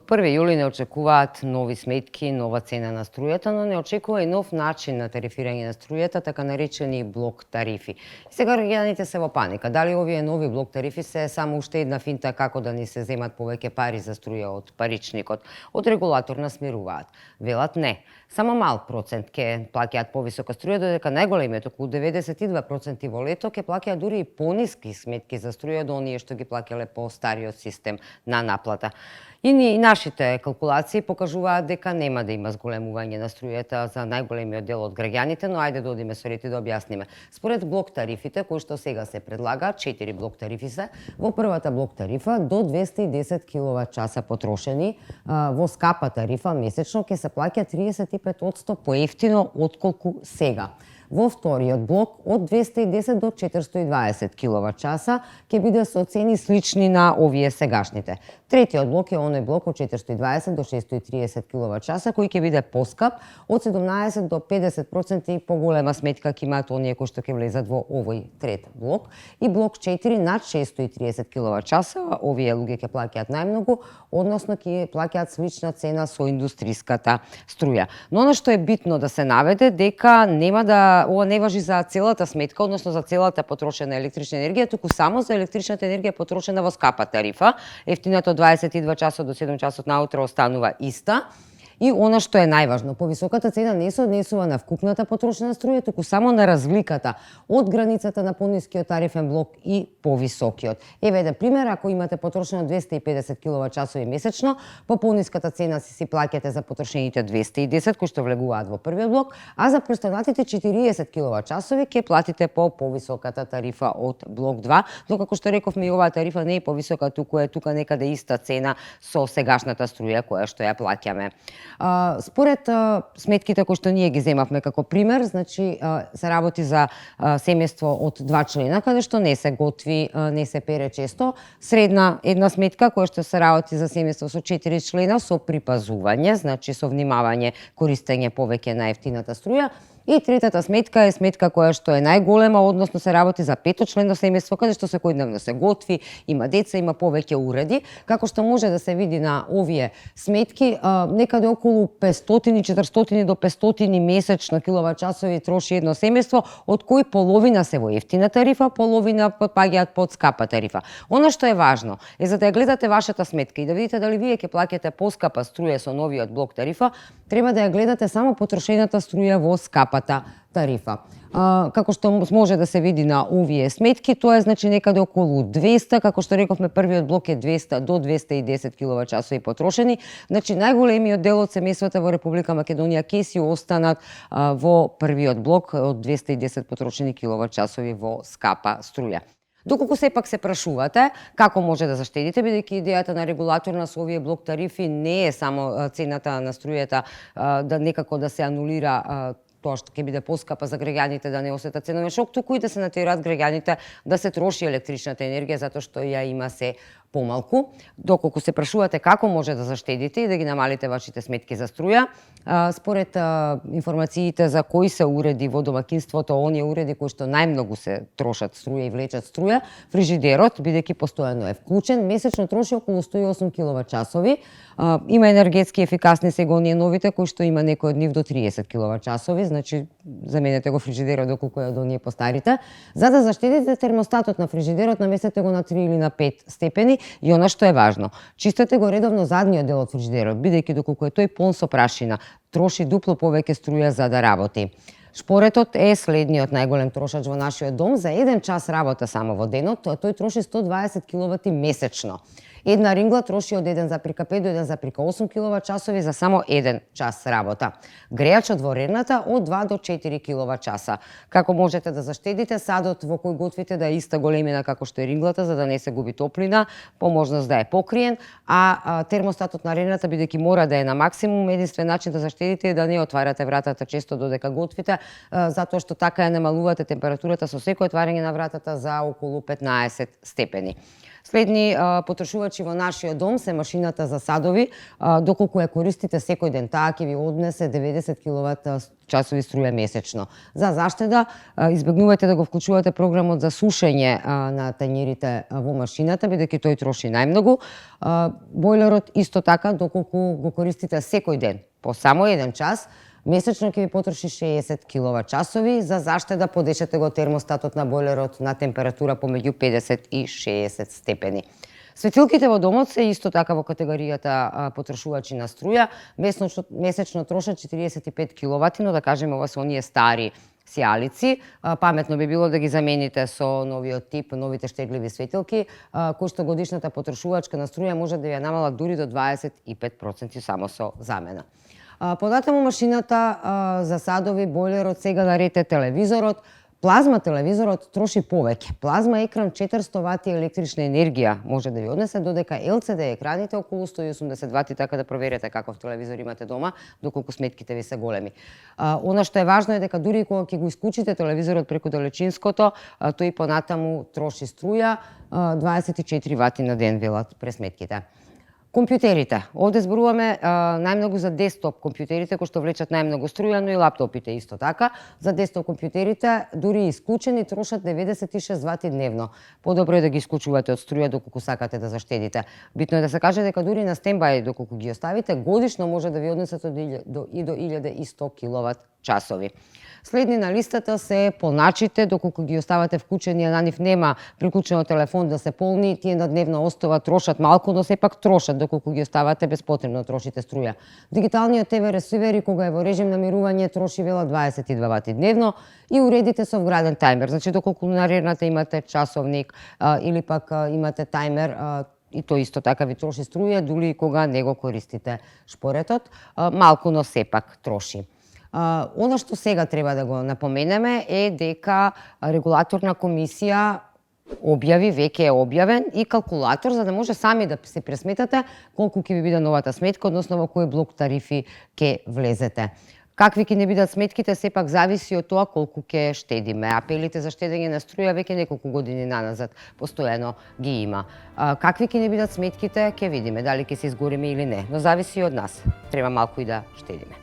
Од 1 јули не очекуваат нови сметки, нова цена на струјата, но не очекува и нов начин на тарифирање на струјата, така наречени блок тарифи. Сега граѓаните се во паника. Дали овие нови блок тарифи се само уште една финта како да ни се земат повеќе пари за струја од паричникот? Од регулатор нас смируваат. Велат не. Само мал процент ќе плаќаат повисока струја, додека најголемиот, околу 92% во лето, ќе плаќаат дури и пониски сметки за струја од оние што ги плаќале по стариот систем на наплата. И нашите калкулации покажуваат дека нема да има зголемување на струјата за најголемиот дел од граѓаните, но ајде да одиме со ред и да објасниме. Според блок тарифите, кои што сега се предлагаат, 4 блок тарифи се, во првата блок тарифа до 210 киловат-часа потрошени, во скапа тарифа месечно ќе се плаќа 35% поевтино отколку сега. Во вториот блок од 210 до 420 киловат-часа ќе биде со цени слични на овие сегашните. Третиот блок е оној блок од 420 до 630 киловат-часа кој ќе биде поскап, од 17 до 50% и поголема сметка ќе имаат оние кои што ќе влезат во овој трет блок. И блок 4 над 630 киловат-часа, овие луѓе ќе плаќаат најмногу, односно ќе плаќаат слична цена со индустријската струја. Но она што е битно да се наведе дека ова не важи за целата сметка, односно за целата потрошена електрична енергија, туку само за електричната енергија потрошена во скапа тарифа. Ефтината од 22 часот до 7 часот наутро останува иста. И она што е најважно, повисоката цена не се однесува на вкупната потрошена струја, туку само на разликата од границата на понискиот тарифен блок и повисокиот. Еве еден пример, ако имате потрошено 250 киловат-часови месечно, по пониската цена си плаќате за потрошените 210 кои што влегуваат во првиот блок, а за престанатите 40 киловат-часови ќе платите по повисоката тарифа од блок 2, докако што рековме и оваа тарифа не е повисока, туку е тука некаде иста цена со сегашната струја која што ја плаќаме. Според сметките кои што ние ги земавме како пример, значи се работи за семејство од 2 члена, каде што не се готви, не се пере често. Средна една сметка која што се работи за семејство со 4 члена со припазување, значи со внимавање користење повеќе на ефтината струја. И третата сметка е сметка која што е најголема, односно се работи за 5-члено семејство, каде што секојдневно се готви, има деца, има повеќе уреди. Како што може да се види на овие сметки, некаде околу 500-400 до 500 месечно киловат-часови троши едно семејство, од кои половина се во ефтина тарифа, половина потпаѓаат под скапа тарифа. Она што е важно е за да ја гледате вашата сметка и да видите дали вие ќе плаќате поскапа струја со новиот блок тарифа, треба да ја гледате само потрошената струја во скапа тарифа. Како што може да се види на овие сметки, тоа е значи некаде околу 200, како што рековме првиот блок е 200 до 210 киловат-часови потрошени, значи најголемиот дел од семејствата во Република Македонија ќе си останат во првиот блок од 210 потрошени киловат-часови во скапа струја. Доколку сепак се прашувате како може да заштедите, бидејќи идејата на регулатор на овие блок тарифи не е само цената на струјата да некако да се анулира тоа што ќе биде поскапа за граѓаните да не осетат ценовен шок, туку и да се натераат граѓаните да се троши електричната енергија затоа што ја има се помалку. Доколку се прашувате како може да заштедите и да ги намалите вашите сметки за струја, според информациите за кои се уреди во домакинството, оние уреди кои што најмногу се трошат струја и влечат струја, фрижидерот, бидејќи постојано е вклучен, месечно троши околу 108 киловат-часови. Има енергетски ефикасни сега оние новите кои што има некој од нив до 30 киловат-часови, значи заменете го фрижидерот доколку е од оние постарите. За да заштедите термостатот на фрижидерот, наместете го на 3 или на 5 степени. И она што е важно, чистете го редовно задниот дел од фрижидерот, бидејќи доколку е тој полн со прашина, троши дупло повеќе струја за да работи. Шпоретот е следниот најголем трошач во нашиот дом. За 1 час работа само во денот, тој троши 120 киловати месечно. Една рингла троши од 1,5 до 1,8 киловат-часови за само 1 час работа. Грејачот во редната од 2 до 4 киловат-часа. Како можете да заштедите садот во кој готвите да е иста големина како што е ринглата, за да не се губи топлина, по можност да е покриен, а термостатот на редната бидејќи мора да е на максимум, единствен начин да заштедите е да не отварате вратата често додека готвите, затоа што така ја намалувате температурата со секој отварање на вратата за околу 15 степени. Следни потрошувачи во нашиот дом се машината за садови, доколку ја користите секој ден, таа ќе ви однесе 90 киловат часови струја месечно. За заштеда, избегнувајте да го вклучувате програмот за сушење на тањирите во машината, бидејќи тој троши најмногу. Бойлерот исто така, доколку го користите секој ден, по само 1 час, месечно ќе ви потроши 60 киловат часови. За заштеда подешете го термостатот на бойлерот на температура помеѓу 50 и 60 степени. Светилките во домот се исто така во категоријата потрошувачи на струја. Месечно трошат 45 киловати, но да кажеме ова се оние стари сијалици. Паметно би било да ги замените со новиот тип, новите штегливи светилки, кои што годишната потрошувачка на струја може да ја намала дури до 25% само со замена. Податаму машината за садови, бойлерот, сега наред е телевизорот. Плазма телевизорот троши повеќе. Плазма екран 400 вати електрична енергија може да ви однесе, додека LCD екраните околу 180 вати, така да проверете каков телевизор имате дома, доколку сметките ви се големи. Она што е важно е дека дури кога ќе го исклучите телевизорот преку далечинското, тој понатаму троши струја, 24 вати на ден велат пресметките. Компјутерите. Овде зборуваме најмногу за десктоп компјутерите кои што влечат најмногу струја, но и лаптопите исто така. За десктоп компјутерите, дури исклучени, трошат 96 вати дневно. Подобро е да ги исклучувате од струја доколку сакате да заштедите. Битно е да се каже дека дури на стендбај доколку ги оставите, годишно може да ви однесат до 1100 киловат часови. Следни на листата се полначите, доколку ги оставате вклучени, а на нив нема приклучено телефон да се полни, тие на дневна остава трошат малку, но сепак трошат доколку ги оставате безпотребно трошите струја. Дигиталниот ТВ ресивер, кога е во режим на мирување, троши вела 22 вати дневно и уредите со вграден тајмер. Значи доколку на рерната имате часовник или пак имате тајмер, и тоа исто така ви троши струја, дури кога не го користите шпоретот, малку но сепак троши. Оно што сега треба да го напоменеме е дека регулаторна комисија веќе е објавен и калкулатор за да може сами да се пресметате колку ќе ви биде новата сметка, односно во кој блок тарифи ќе влезете. Какви ќе не бидат сметките, сепак зависи од тоа колку ќе штедиме. Апелите за штедење на струја веќе неколку години наназад постојано ги има. Какви ќе не бидат сметките, ќе видиме дали ќе се изгориме или не, но зависи од нас. Треба малку и да штедиме.